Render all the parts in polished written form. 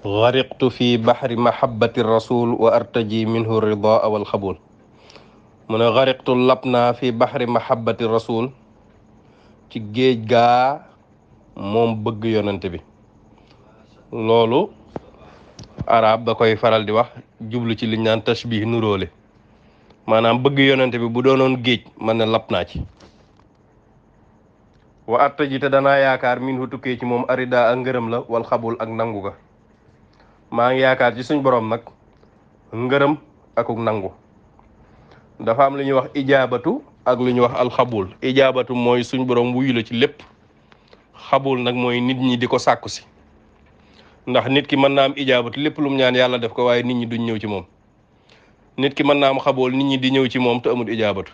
gariqtu fi baxri mahabbati rasul wa artaji minhu ridaa wal xabul. mu ne gariqtu lab naa fi baxri mahabbati rasul ci géej gaa moom bëgg yonante bi. loolu arab da koy faral di wax jublu ci liñ naan tashbih nuróole, maanaam bëgg yonante bi bu doonoon géej man ne lab naa ci. wa artaji te danaa yaakaar minhu tukkee ci moom arida ak ngërëm la wal xabul ak nangu ga. maa ngi yaakaar ci suñ borom nag ngërëm akuk nangu. dafa am lu ñuy wax ijaabatu ak lu ñuy wax alxabul. ijaabatu mooy suñ borom wuyu la ci lépp. xabul nag mooy nit ñi di ko sàkku si, ndax nit ki mën naa am ijaabatu lépp lu mu ñaan yàlla def ko waaye nit ñi duñ ñëw ci moom. nit ki mën naa am xabul nit ñi di ñëw ci moom te amul ijaabatu.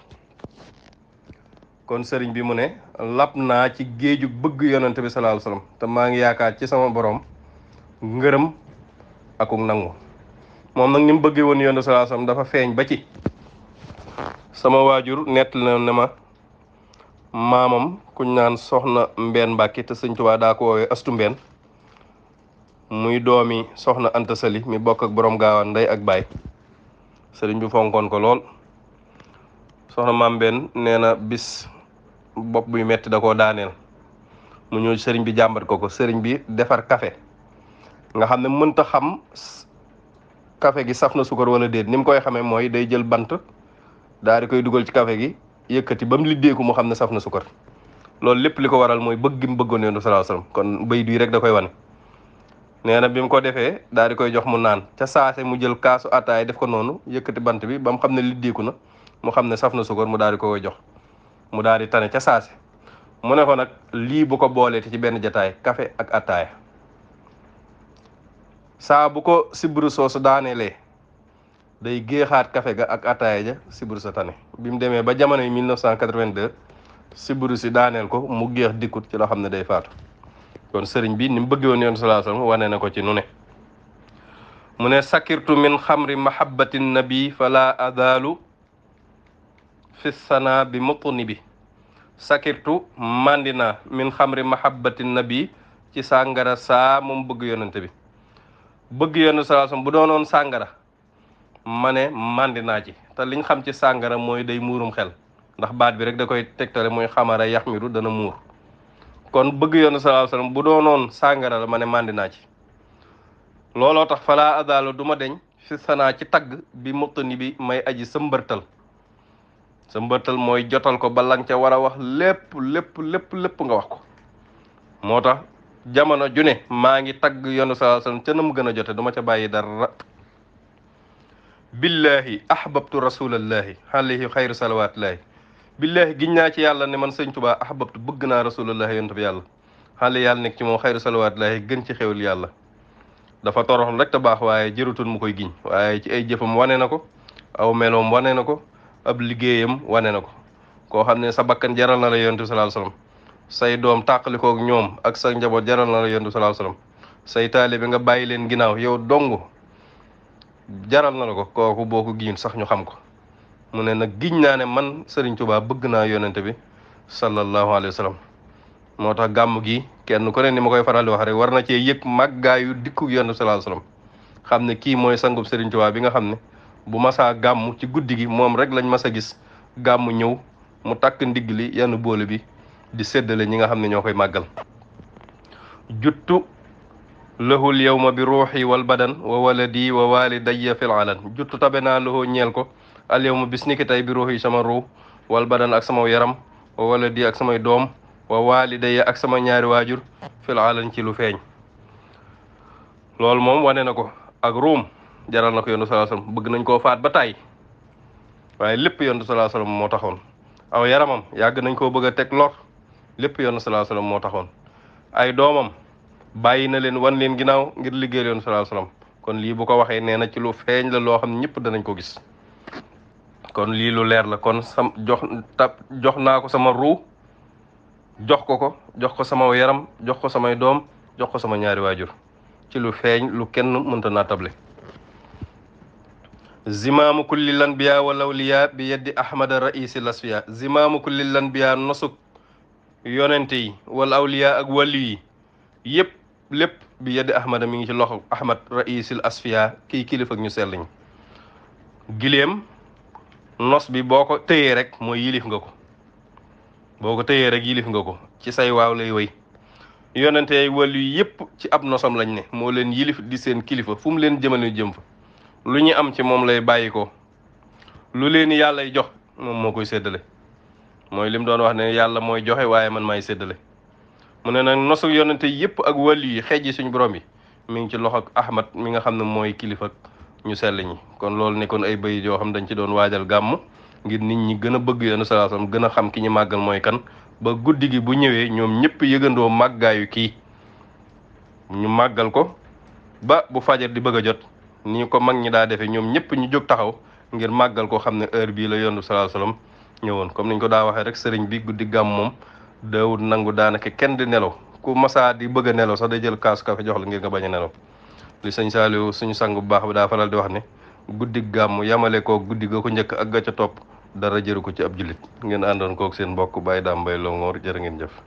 kon sëriñ bi mu ne lab naa ci géeju bëgg yonante bi sallallahu alayhi wasallam te maa ngi yaakaar ci sama borom ngërëm akuk nangu. moom nag ni mu bëggee woon yonante sallallahu alayhi wasallam dafa feeñ ba ci sama waajur nett na ne ma maamam kuñ naan soxna Mbeen Mbàkke te sëñ Tuubaa daa ko woowee astu Mbeen, muy doomi soxna Anta Sali mi bokk ak borom gaawaan ndey ak baay. sëriñ bi fonkoon ko lool. soxna maam Mbeen nee na bis bopp buy metti da koo daaneel mu ñëw sëriñ bi jàmbat ko sëriñ bi defar café nga xam ne mënta xam café gi saf na sukar wala déet. ni mu koy xamee mooy day jël bant daal di koy dugal ci café gi yëkkati ba mu liddeeku mu xam ne saf na sukar. loolu lépp li ko waral mooy bëgg gi mu bëggoon Yonent sallallahu alayhi wasallam. kon bay duy rek da koy wane. nee na bi mu ko defee daal di koy jox mu naan ca saase mu jël kaasu ataay def ko noonu yëkkati bant bi ba mu xam ne liddeeku na mu xam ne saf na sukar mu daal di koy jox mu daal di tane ca saase. mu ne ko nag lii bu ko boolee ci benn jataay café ak ataaya saa bu ko sibbiru soosu daaneelee day géexaat café ga ak ataaya ja sibbiru sa tane. bi mu demee ba jamono yi 1982 sibbiru si daaneel ko mu géex dikkut ci loo xam ne day faatu. kon sëriñ bi ni mu bëggee woon Yonent sallallahu alayhi wasallam wane na ko ci nu ne. mu ne sakirtu min xamri mahabbati nabi fala adalu fi sana bi mutni bi. sakirtu mandina min xamri mahabbati nabi ci sàngara saa moom bëgg yonante bi. bëgg Yonent sallallahu alayhi wasallam bu doonoon sàngara ma ne mandinaa ci. te liñ xam ci sàngara mooy day muurum xel, ndax baat bi rek da koy tegtale mooy xamara yaxmiru dana muur. kon bëgg Yonent sallallahu alayhi wasallam bu doonoon sàngara la ma ne mandinaa ci. looloo tax falaa adalu du ma deñ fi sanaa ci tagg bi mutni bi may aji sa mbërtal mooy jotal ko ba lang ca war a wax lépp nga wax ko. moo tax jamono ju ne maa ngi tagg Yonent sallallahu alayhi wasallam ca na mu gën a jote duma ca bàyyi dara. billahi ahbabtu rasulallahi alayhi xayru salawatullahi. billahi giñ naa ci yàlla ne man sëñ Tuubaa ahbabtu bëgg naa rasulallahi yonent bi yàlla xale yàlla nekk ci moom xayru salawatullahi gën ci xewul yàlla. dafa toroxlu rek te baax waaye jërutul mu koy giñ, waaye ci ay jëfam wane na ko, aw meloom wane na ko, ab liggéeyam wane na ko. koo xam ne sa bakkan jaral na la Yonent bi sallallahu alayhi wasallam, say doom tàqalikoo ak ñoom ak sa njaboot jaral na la Yonent bi sallallahu alayhi wasallam, say taalibe nga bàyyi leen ginnaaw yow dong jaral na la ko. kooku boo ko giñ sax ñu xam ko. mu ne nag giñ naa ne man Serigne Touba bëgg naa Yonent bi sallallahu alayhi wasallam. moo tax gàmm gi kenn ku ne ni ma koy faral di wax rek war na cee yëg màggaayu dikku Yonent sallallahu alayhi wasallam, xam ne kii mooy sangub Serigne Touba bi nga xam ne bu masaa gàmm ci guddi gi moom rek lañ mas a gis gàmm ñëw mu takk ndigg li yenn boole bi di séddale ñi nga xam ne ñoo koy màggal. juttu lahul yawma bi ruuxi wal badan wa waladi wa walidayya fil alan. juttu tabe naa lahoo ñeel ko al yawma bis niki tey bi ruuxi sama ruux wal badan ak sama yaram wa waladi ak samay doom wa walidayya ak sama ñaari waajur fil alan ci lu feeñ. loolu moom wane na ko ak ruum jaral na ko Yonent sallallahu alayhi wasallam. bëgg nañ koo faat ba tàyyi waaye lépp Yonent sallallahu alayhi wasallam moo taxoon. aw yaramam yàgg nañ koo bëgg a teg lor, lépp Yonent sallallahu alayhi wasallam moo taxoon. ay doomam bàyyi na leen wan leen ginnaaw ngir liggéeyal Yonent sallallahu alayhi wasallam. kon lii bu ko waxee nee na ci lu feeñ la loo xam ne ñëpp danañ ko gis. kon lii lu leer la. kon jox naa ko sama ruu, jox ko sama yaram, jox ko samay doom, jox ko sama ñaari waajur ci lu feeñ lu kenn mënta naa table. zimaamu kulli lanbiya wal awliya bi yeddi ahmada raisi lasfiya. zimaamu kulli lanbiya nosuk yonente yi wal awliya ak wàllu yi yëpp lépp bi yeddi ahmada mi ngi ci loxo ahmad raisil asfiya kii kilifa ak ñu sell ñi. gileem nos bi boo ko tëyee rek mooy yilif nga ko, boo ko tëyee rek yilif nga ko ci say waaw lay wéy. yonente wàllu yépp ci ab nosam lañ ne, moo leen yilif di seen kilifa, fu mu leen jëmale jëm fa. lu ñu am ci moom lay bàyyi ko, lu leen yàlla jox moom moo koy séddale. mooy lim doon wax ne yàlla mooy joxe waaye man maay séddale. mu ne nag nosu yonente yépp ak wàllu yi xeej yi suñu borom yi mi ngi ci loxo ak ahmad mi nga xam ne mooy kilifa ñu sell ñi. kon loolu nekkoon ay bayit yoo xam dañ ci doon waajal gàmm ngir nit ñi gën a bëgg yoonu sallallahu alayhi wasallam, gën a xam ki ñu màggal mooy kan, ba guddi gi bu ñëwee ñoom ñëpp yëgandoo màggaayu kii, ñu màggal ko ba bu fajar di bëgg a jot ni ko mag ñi daa defee ñoom ñëpp ñu jóg taxaw ngir màggal ko, xam ne heure bii la yoonu sallallahu alayhi wasallam ñëwoon. comme niñ ko daa waxee rek sëriñ bi guddi gàmm moom daawul nangu daanaka kenn di nelaw, ku masaa di bëgg a nelaw sax day jël kaasu kafe jox la ngir nga bañ a nelaw. li sëñ Saaliw suñu sang bu baax bi daa faral di wax ne guddi gàmm yamale koo guddi ga ko njëkk ak ga ca topp dara jëru ko ci ab jullit. ngeen àndoon kook seen mbokk Baye Dame Mbaye Longhor, jërë ngeen jëf.